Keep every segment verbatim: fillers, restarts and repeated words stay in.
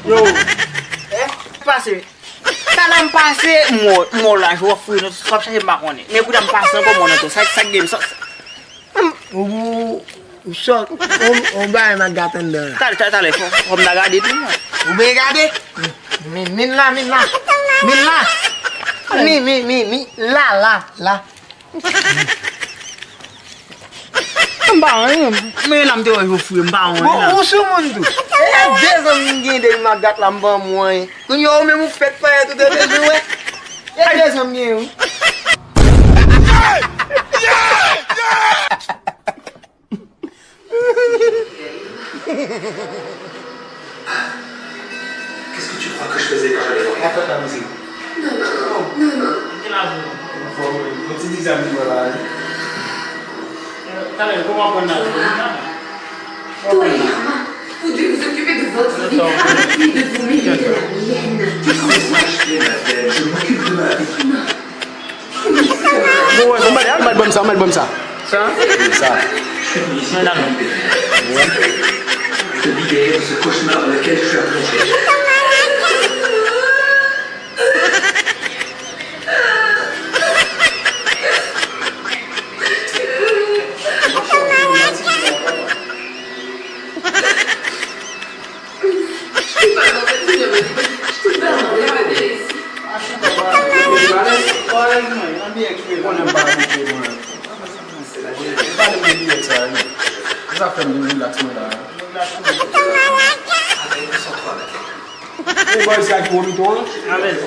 Yo, eh, pase. Talè m pase, m wè, m wè w la, w ap fouye nan, w ap chache m pa konnen. Men kounye a m pase ankò m wè w nan tou. Sa, sa k gen, sa, sa. Ou, ou, ou chòk, ou, ou bay m ak gate anndan. Talè, talè, talè, fò, fò m ta gade tou, non. Ou byen gade? Min, min la, min la. Min la. Mi, mi, mi, mi, la, la, la. M pa anyen, men la m te wè yo fouye, m pa anyen. Bon, la. Ou sou moun tou. E de zan m gen depi m ap dat la, m pa anyen. Kounye a ou menm ou fèk payèt ou te bezwen wè. E de zan m gen wi. Qu'est-ce que tu crois que je faisais quand j'allais voir? Mwen fè la mizik. Non, non, non, non, non. Yon ti egzanm li pran la, wi. Talè, kòman pran nan? Toi et Irma, vous devez vous occuper de votre vie, arrêtez de vous mêler de la mienne. Qu'est-ce que vous achetez, ma belle? Je m'occupe de ma vie. Non. Bon, wè, sa, al bat bòm sa, al bat bòm sa. Sa? Sa. Mwen dakò. Wè. Je te libère de ce cauchemar dans lequel je suis en train de vivre. E bòy sa ki pwomiton an? Alèz.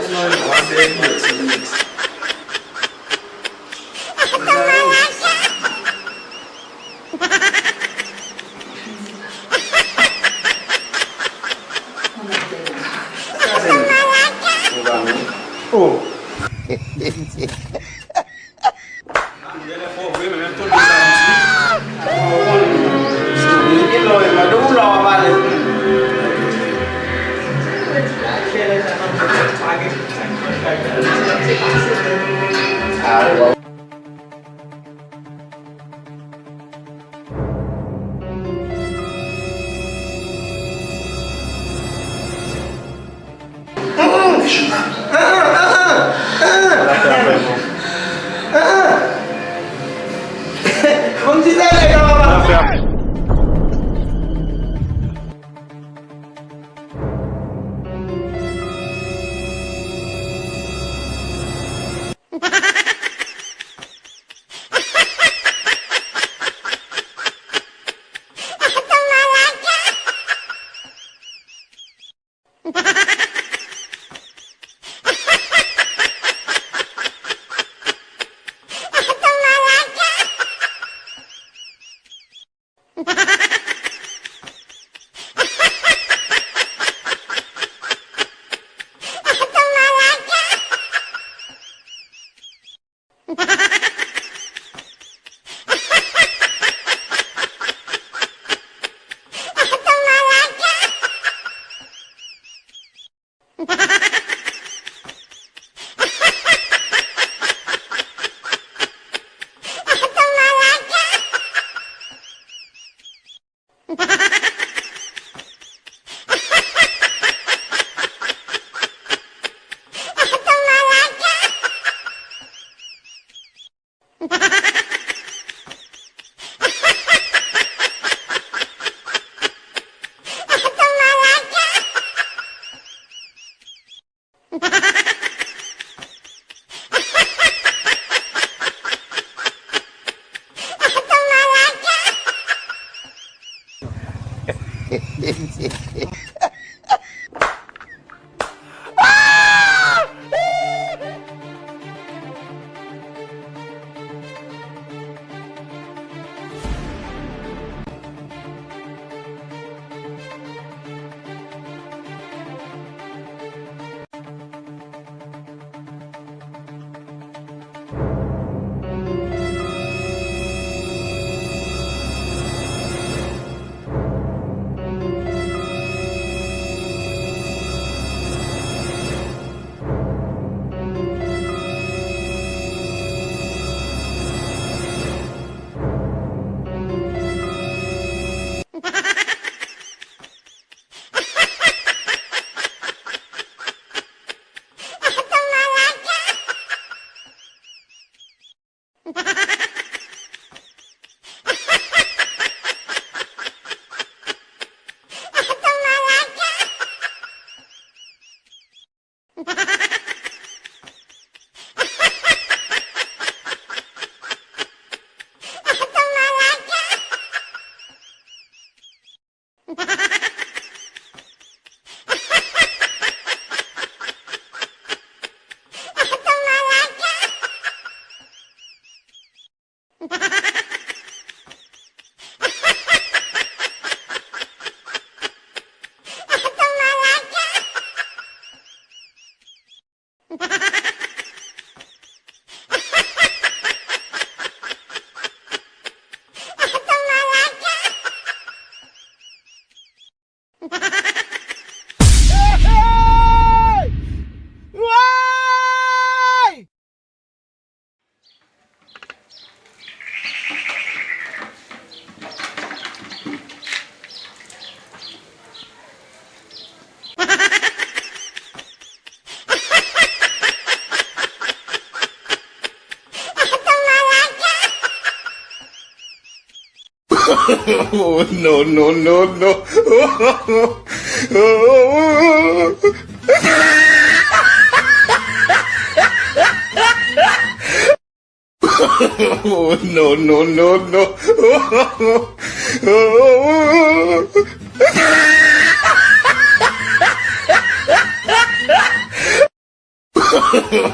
Oh, no, no, no, no. Oh, no, no, no, no.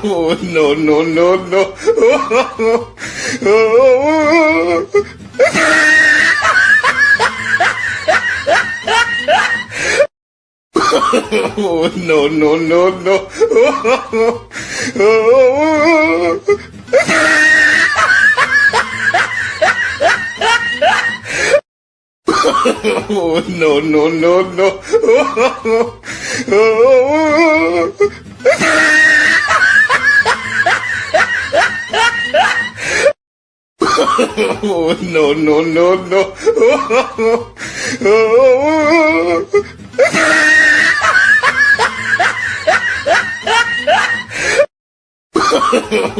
Oh, no, no, no, no. Oh, no, no, no, no. Oh, no, no, no, no. Oh, no, no, no, no.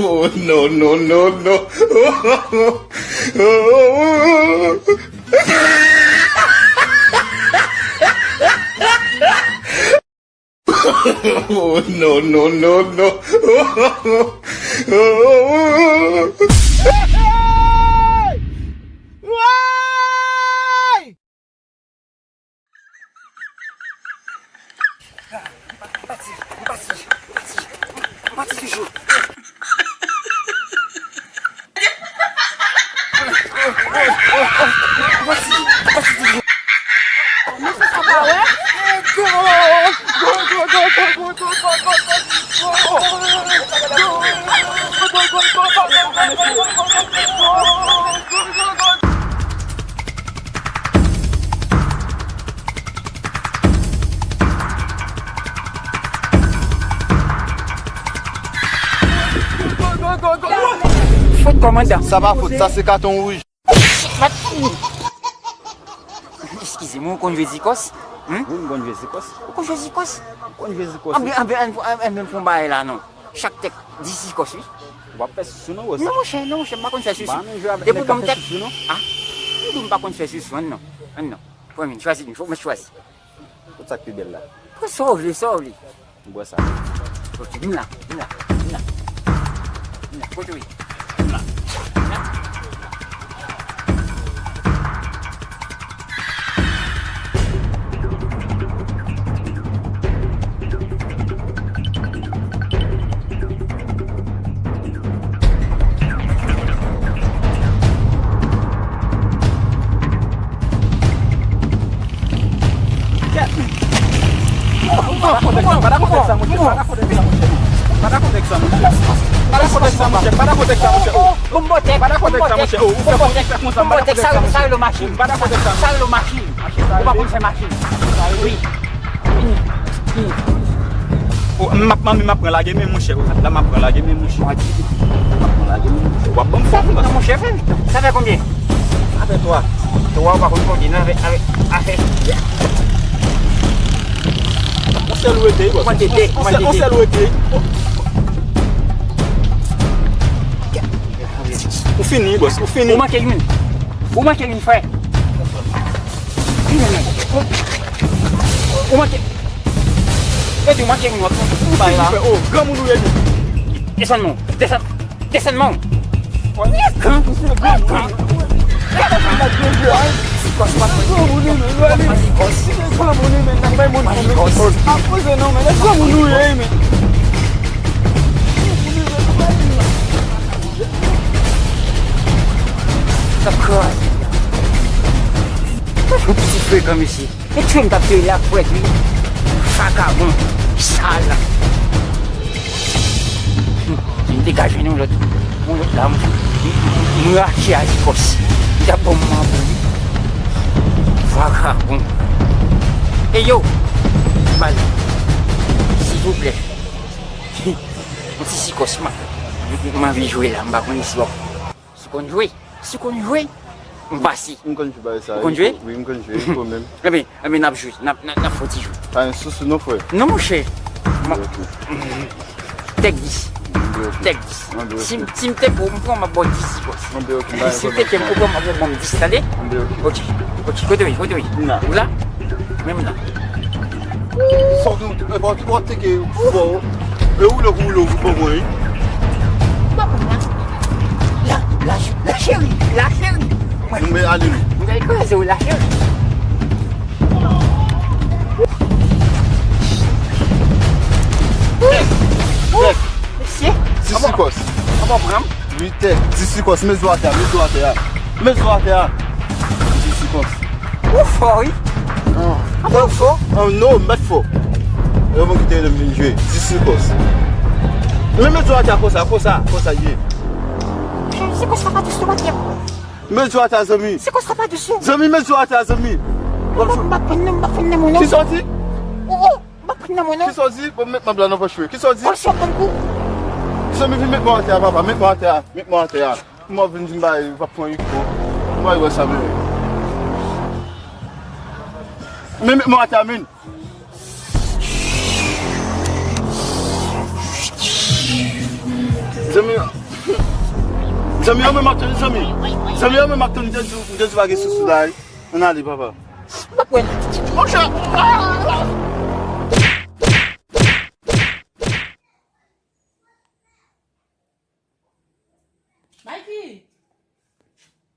Oh, no, no, no, no. Oh, no, no, no, no. Mesye sa pa wè? Fòt kòmandan. Sa pa fòt, sa se katon wouj. Eskize mwen, ou konn jwe zikòs? Wi, m konn jwe zikòs. Ou konn jwe zikòs? M konn jwe zikòs, wi. Anben, anben, ann, ann, ann fè yon bagay la, non. Chak tèt di zikòs, wi. W ap fè sou nou, non, monchè, non, monchè, m pa konn fè sou sou. Depi w ban m tèt. Ah, m di w m pa konn fè sou sou, ann non. Ann non. Premye, chwazi, fòk mwen chwazi. Kot sa k pi bèl la? Pran sa w vle, sa w vle. M bwè sa. Ok, vin la, vin la, vin la. Vin la, kote w ye? Vin la. Vin la. Vin la. Pa dakò avèk sa, monchè. Pa dakò avèk sa, monchè. Pa dakò avèk sa, monchè. Pa dakò avèk sa, monchè. Pa dakò avèk sa, monchè. Oh, oh, oh. Pa dakò avèk sa, monchè. Oh, ou fè konsa, pa dakò avèk sa, monchè. Sa rele machin. Pa dakò avèk sa, monchè. Sa rele machin. Ou pa konn fè machin. Wi. Oh, m ap, m ap pran lage men, monchè. La, m ap pran lage men, monchè. M ap pran lage men, monchè. W ap ban m fòs, monchè. Sa fè konbyen? Sa fè twa. Twa, ou pa konn konte non, avèk, avèk, avèk. Yon sèl ou rete, bòs. Ou manke de, ou manke de. Yon sèl ou rete. Ou fini, bòs, ou fini. Ou manke youn. Ou manke youn, frè. Ou, ou manke. Yo di ou manke youn, w ap fè yon bay la. Oh, granmoun ou ye, non. Desann non, desann. Desann men w. Nèg, nèg, nèg. Yon piti frekan, mesye. E tchwe m t ap tire la frèt wi. Vakabon. Sal. M te ka jwenn yon lòt. Yon lòt la, m, m, m rache a Zikòs. Li t ap ban m manbo wi. Vakabon. E yo. Bal. Silvouplè. Yon ti Zikòs, m, m anvi jwe la, m pa konn si w ap Si w konn jwe, si w konn jwe, m pase. M konn jwe bagay sa. Ou konn jwe? Wi, m konn jwe, wi, kanmenm. Enben, enben, n ap jwe, n ap, n ap, n ap fè yon ti jwe. Pa gen sousi non, frè. Non, monchè. Tèk dis. Tèk dis. Si, si m teke w, m pran, m ap ba w dis, bòs. Si m teke w, m pran, m ap ba w dis, tande? Ok, ok, kote w ye, kote w ye? Ou la? Menm la. Sa w gen, e pa w teke fò. E ou lè ou lè ou fò mwen. M pa konn la. La, la, la cheri, la cheri. Mwen, mwen ale nou. Mwen gade kraze w la cheri. Mesye. Ti Zikòs. Kòman pran m? Wi, tèt. Ti Zikòs, met zo atè a, met zo atè a. Met zo atè a. Ti Zikòs. Ou fò, wi. Anfen, ou fò? Ah, non, m pa t fò. Yo, mwen kite m vin jwe. Ti Zikòs. Men met zo atè a konsa, konsa, konsa ye. Zikòs, sa pa dous, non, patnè. Met zo atè a, zanmi. Zikòs, sa pa dous, non. Zanmi, met zo atè a, zanmi. M pa, m pa pran nan, m pa pran nan, non. Kisa w di? Oh, oh. M ap pran nan mwen non. Kisa w di? Bon, met mab la nan pòch mwen. Kisa w di? Kòm si w ap pran kou. Zanmi, vin met mwen atè a, papa. Met mwen atè a. Met mwen atè a. M ap vin di m bay, w ap pran Rico. M bay wè sa, men. Men met mwen atè a, men. Zanmi, zanmi, an men m ap tann, zanmi. Zanmi, an men m ap tann, m te di w, m te di w pa gen sousou la, wi. Ann ale, papa. M ap wè l. Monchè! Mikey!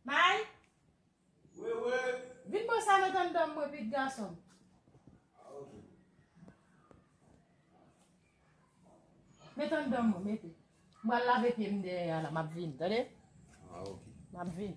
Mike! Wi, wi. Vin pran sa met anndan mwen, pitit gason m. Ah, ok. Met anndan mwen, mete. M pral lave pye m dèyè a la, m ap vin, tande? Ah, ok. M ap vin.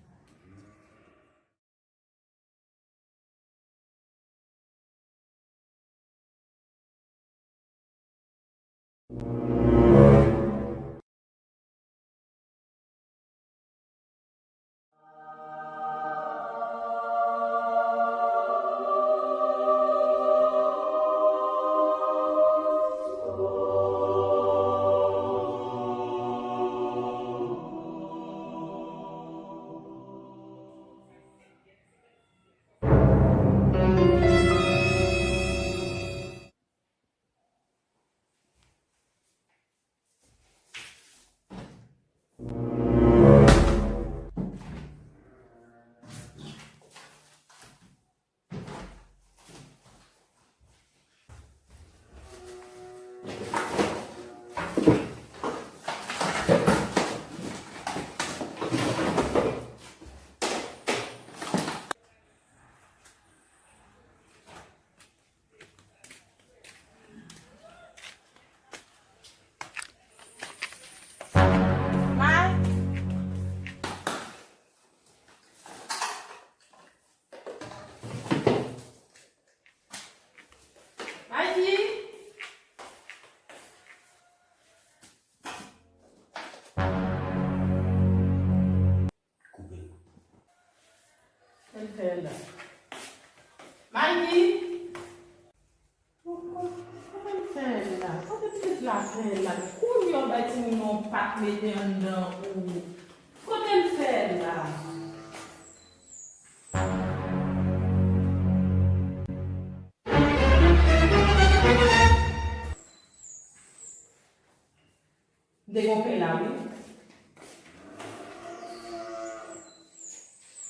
Maggie! Kote m fè la? Kote pitit la fè la? Kounye a w bay timoun nan yon pat mete anndan ou. Kote m fè la? M te gen yon pen la, wi.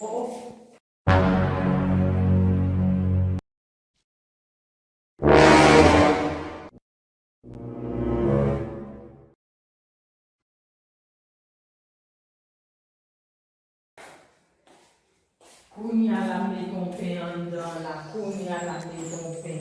Oh, oh. Kounye a la m mete yon pen anndan la. Kounye a la m mete yon pen.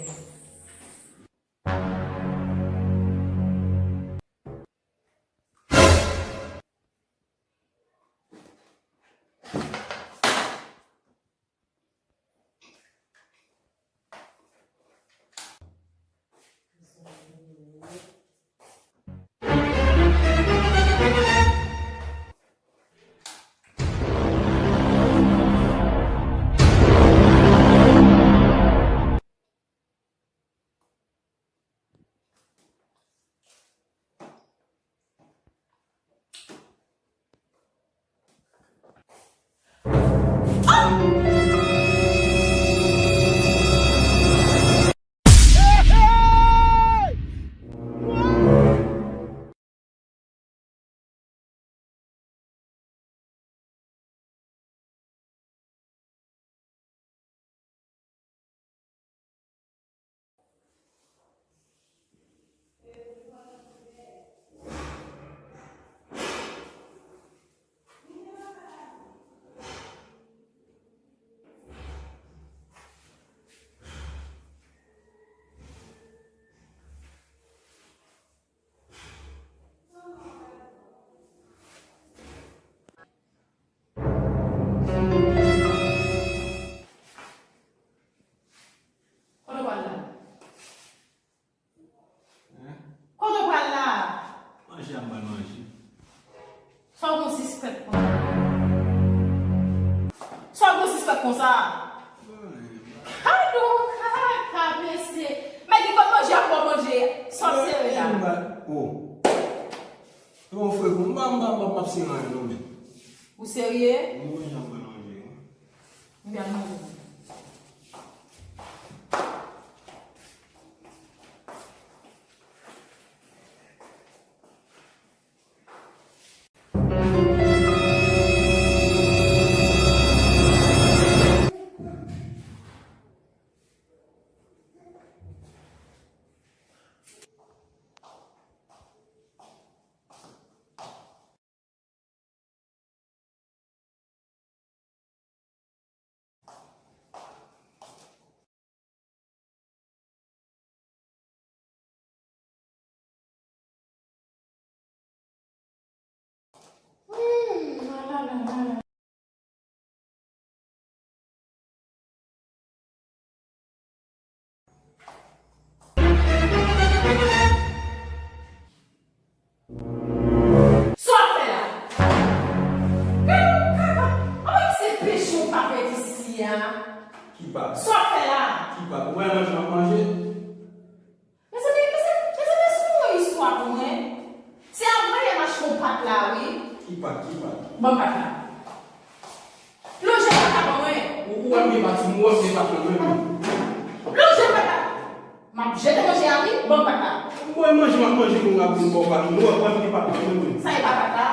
Kote w pral la? Hein? Kote w pral la? Manje a m pral manje. Sa w gon sispèk konsa? Sa w gon sispèk konsa? Kado kaka, mesye. Mèt ki konn manje ap ba w manje. Sa w sere la? Oh. Se yon frekan. M pa, m pa, m pa, m ap sere anyen non, men. Ou serye? Mwen, jan mwen manje, wi. M pral manje. Sa w ap fè la? Gade yon kaka. Anmwey, se peche w pa fè isi a. Ki pa? Sa w ap fè la? Ki pa? Ou wè manje m ap manje? Mezanmi, mezanmi, mezanmi, se yon istwa pou mwen. Se avan yè m achte yon pat la, wi. Ki pat, ki pat? Ban m pat la. Plonje pat la ban mwen. Ou, ou wè m gen pat sou mwen, ou wè m gen pat nan men m. Plonje pat la. M ap jete manje a, wi, ban m pat la. Mwen manje, m ap manje, moun ap vin ba w pat, ou wè, ou wè m gen pat nan men mwen. Sa e pa pat la?